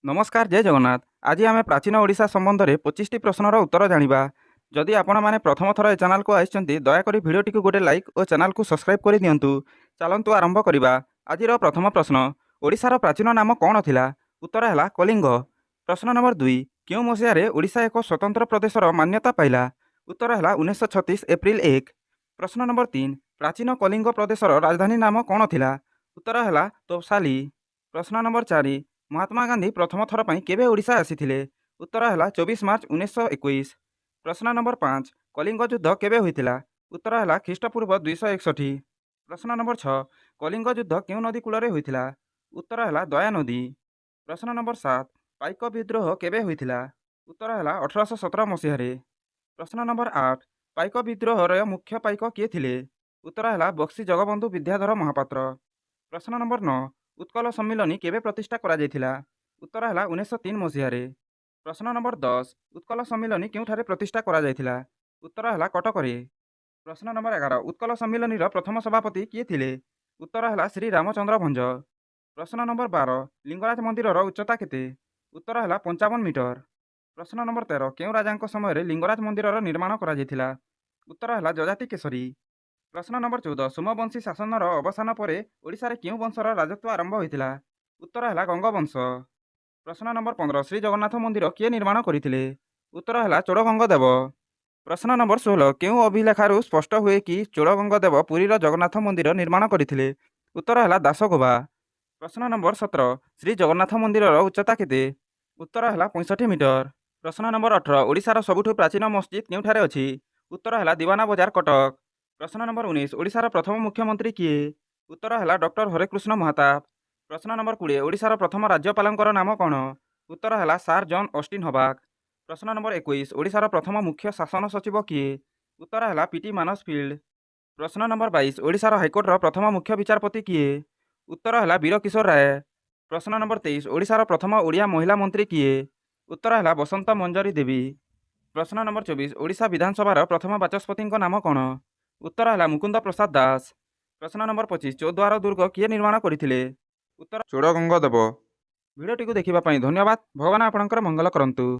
ନମସ୍କାର, ଜୟ ଜଗନ୍ନାଥ। ଆଜି ଆମେ ପ୍ରାଚୀନ ଓଡ଼ିଶା ସମ୍ବନ୍ଧରେ 25ଟି ପ୍ରଶ୍ନର ଉତ୍ତର ଜାଣିବା। ଯଦି ଆପଣମାନେ ପ୍ରଥମ ଥର ଏ ଚ୍ୟାନେଲକୁ ଆସିଛନ୍ତି, ଦୟାକରି ଭିଡ଼ିଓଟିକୁ ଗୋଟେ ଲାଇକ୍ ଓ ଚ୍ୟାନେଲକୁ ସବସ୍କ୍ରାଇବ୍ କରିଦିଅନ୍ତୁ। ଚାଲନ୍ତୁ ଆରମ୍ଭ କରିବା। ଆଜିର ପ୍ରଥମ ପ୍ରଶ୍ନ, ଓଡ଼ିଶାର ପ୍ରାଚୀନ ନାମ କ'ଣ ଥିଲା? ଉତ୍ତର ହେଲା କଳିଙ୍ଗ। ପ୍ରଶ୍ନ ନମ୍ବର 2, କେଉଁ ମସିହାରେ ଓଡ଼ିଶା ଏକ ସ୍ୱତନ୍ତ୍ର ପ୍ରଦେଶର ମାନ୍ୟତା ପାଇଲା? ଉତ୍ତର ହେଲା 1936 ଏପ୍ରିଲ 1। ପ୍ରଶ୍ନ ନମ୍ବର 3, ପ୍ରାଚୀନ କଳିଙ୍ଗ ପ୍ରଦେଶର ରାଜଧାନୀ ନାମ କ'ଣ ଥିଲା? ଉତ୍ତର ହେଲା ତୋଷାଲି। ପ୍ରଶ୍ନ ନମ୍ବର 4, ମହାତ୍ମା ଗାନ୍ଧୀ ପ୍ରଥମ ଥର ପାଇଁ କେବେ ଓଡ଼ିଶା ଆସିଥିଲେ? ଉତ୍ତର ହେଲା 24 ମାର୍ଚ୍ଚ 1921। ପ୍ରଶ୍ନ ନମ୍ବର 5, କଳିଙ୍ଗ ଯୁଦ୍ଧ କେବେ ହୋଇଥିଲା? ଉତ୍ତର ହେଲା ଖ୍ରୀଷ୍ଟପୂର୍ବ 261। ପ୍ରଶ୍ନ ନମ୍ବର 6, କଳିଙ୍ଗ ଯୁଦ୍ଧ କେଉଁ ନଦୀ କୂଳରେ ହୋଇଥିଲା? ଉତ୍ତର ହେଲା ଦୟା ନଦୀ। ପ୍ରଶ୍ନ ନମ୍ବର 7, ପାଇକ ବିଦ୍ରୋହ କେବେ ହୋଇଥିଲା? ଉତ୍ତର ହେଲା 1817 ମସିହାରେ। ପ୍ରଶ୍ନ ନମ୍ବର 8, ପାଇକ ବିଦ୍ରୋହର ମୁଖ୍ୟ ପାଇକ କିଏ ଥିଲେ? ଉତ୍ତର ହେଲା ବକ୍ସି ଜଗବନ୍ଧୁ ବିଦ୍ୟାଧର ମହାପାତ୍ର। ପ୍ରଶ୍ନ ନମ୍ବର 9, ଉତ୍କଳ ସମ୍ମିଳନୀ କେବେ ପ୍ରତିଷ୍ଠା କରାଯାଇଥିଲା? ଉତ୍ତର ହେଲା 1903 ମସିହାରେ। ପ୍ରଶ୍ନ ନମ୍ବର 10, ଉତ୍କଳ ସମ୍ମିଳନୀ କେଉଁଠାରେ ପ୍ରତିଷ୍ଠା କରାଯାଇଥିଲା? ଉତ୍ତର ହେଲା କଟକରେ। ପ୍ରଶ୍ନ ନମ୍ବର 11, ଉତ୍କଳ ସମ୍ମିଳନୀର ପ୍ରଥମ ସଭାପତି କିଏ ଥିଲେ? ଉତ୍ତର ହେଲା ଶ୍ରୀ ରାମଚନ୍ଦ୍ର ଭଞ୍ଜ। ପ୍ରଶ୍ନ ନମ୍ବର 12, ଲିଙ୍ଗରାଜ ମନ୍ଦିରର ଉଚ୍ଚତା କେତେ? ଉତ୍ତର ହେଲା 55 ମିଟର। ପ୍ରଶ୍ନ ନମ୍ବର 13, କେଉଁ ରାଜାଙ୍କ ସମୟରେ ଲିଙ୍ଗରାଜ ମନ୍ଦିରର ନିର୍ମାଣ କରାଯାଇଥିଲା? ଉତ୍ତର ହେଲା ଯଯାତି କେଶରୀ। ପ୍ରଶ୍ନ ନମ୍ବର 14, ସୋମବଂଶୀ ଶାସନର ଅବସାନ ପରେ ଓଡ଼ିଶାରେ କେଉଁ ବଂଶର ରାଜତ୍ୱ ଆରମ୍ଭ ହୋଇଥିଲା? ଉତ୍ତର ହେଲା ଗଙ୍ଗବଂଶ। ପ୍ରଶ୍ନ ନମ୍ବର 15, ଶ୍ରୀ ଜଗନ୍ନାଥ ମନ୍ଦିର କିଏ ନିର୍ମାଣ କରିଥିଲେ? ଉତ୍ତର ହେଲା ଚୋଡ଼ଗଙ୍ଗ ଦେବ। ପ୍ରଶ୍ନ ନମ୍ବର 16, କେଉଁ ଅଭିଲେଖାରୁ ସ୍ପଷ୍ଟ ହୁଏ କି ଚୋଡ଼ଗଙ୍ଗ ଦେବ ପୁରୀର ଜଗନ୍ନାଥ ମନ୍ଦିର ନିର୍ମାଣ କରିଥିଲେ? ଉତ୍ତର ହେଲା ଦାସଗୋବା। ପ୍ରଶ୍ନ ନମ୍ବର 17, ଶ୍ରୀ ଜଗନ୍ନାଥ ମନ୍ଦିରର ଉଚ୍ଚତା କେତେ? ଉତ୍ତର ହେଲା 65 ମିଟର। ପ୍ରଶ୍ନ ନମ୍ବର 18, ଓଡ଼ିଶାର ସବୁଠୁ ପ୍ରାଚୀନ ମସଜିଦ୍ କେଉଁଠାରେ ଅଛି? ଉତ୍ତର ହେଲା ଦିୱାନା ବଜାର, କଟକ। ପ୍ରଶ୍ନ ନମ୍ବର 19, ଓଡ଼ିଶାର ପ୍ରଥମ ମୁଖ୍ୟମନ୍ତ୍ରୀ କିଏ? ଉତ୍ତର ହେଲା ଡକ୍ଟର ହରେକୃଷ୍ଣ ମହତାବ। ପ୍ରଶ୍ନ ନମ୍ବର 20, ଓଡ଼ିଶାର ପ୍ରଥମ ରାଜ୍ୟପାଳଙ୍କର ନାମ କ'ଣ? ଉତ୍ତର ହେଲା ସାର୍ ଜନ୍ ଅଷ୍ଟିନ୍ ହବାକ୍। ପ୍ରଶ୍ନ ନମ୍ବର 21, ଓଡ଼ିଶାର ପ୍ରଥମ ମୁଖ୍ୟ ଶାସନ ସଚିବ କିଏ? ଉତ୍ତର ହେଲା ପିଟି ମାନସଫିଲ୍ଡ। ପ୍ରଶ୍ନ ନମ୍ବର 22, ଓଡ଼ିଶାର ହାଇକୋର୍ଟର ପ୍ରଥମ ମୁଖ୍ୟ ବିଚାରପତି କିଏ? ଉତ୍ତର ହେଲା ବୀରକିଶୋର ରାୟ। ପ୍ରଶ୍ନ ନମ୍ବର 23, ଓଡ଼ିଶାର ପ୍ରଥମ ଓଡ଼ିଆ ମହିଳା ମନ୍ତ୍ରୀ କିଏ? ଉତ୍ତର ହେଲା ବସନ୍ତ ମଞ୍ଜରୀ ଦେବୀ। ପ୍ରଶ୍ନ ନମ୍ବର 24, ଓଡ଼ିଶା ବିଧାନସଭାର ପ୍ରଥମ ବାଚସ୍ପତିଙ୍କ ନାମ କ'ଣ? ଉତ୍ତର ହେଲା ମୁକୁନ୍ଦ ପ୍ରସାଦ ଦାସ। ପ୍ରଶ୍ନ ନମ୍ବର 25, ଚୌଦ୍ୱାର ଦୁର୍ଗ କିଏ ନିର୍ମାଣ କରିଥିଲେ? ଉତ୍ତର ଚୋଡ଼ଗଙ୍ଗ ଦେବ। ଭିଡ଼ିଓଟିକୁ ଦେଖିବା ପାଇଁ ଧନ୍ୟବାଦ। ଭଗବାନ ଆପଣଙ୍କର ମଙ୍ଗଳ କରନ୍ତୁ।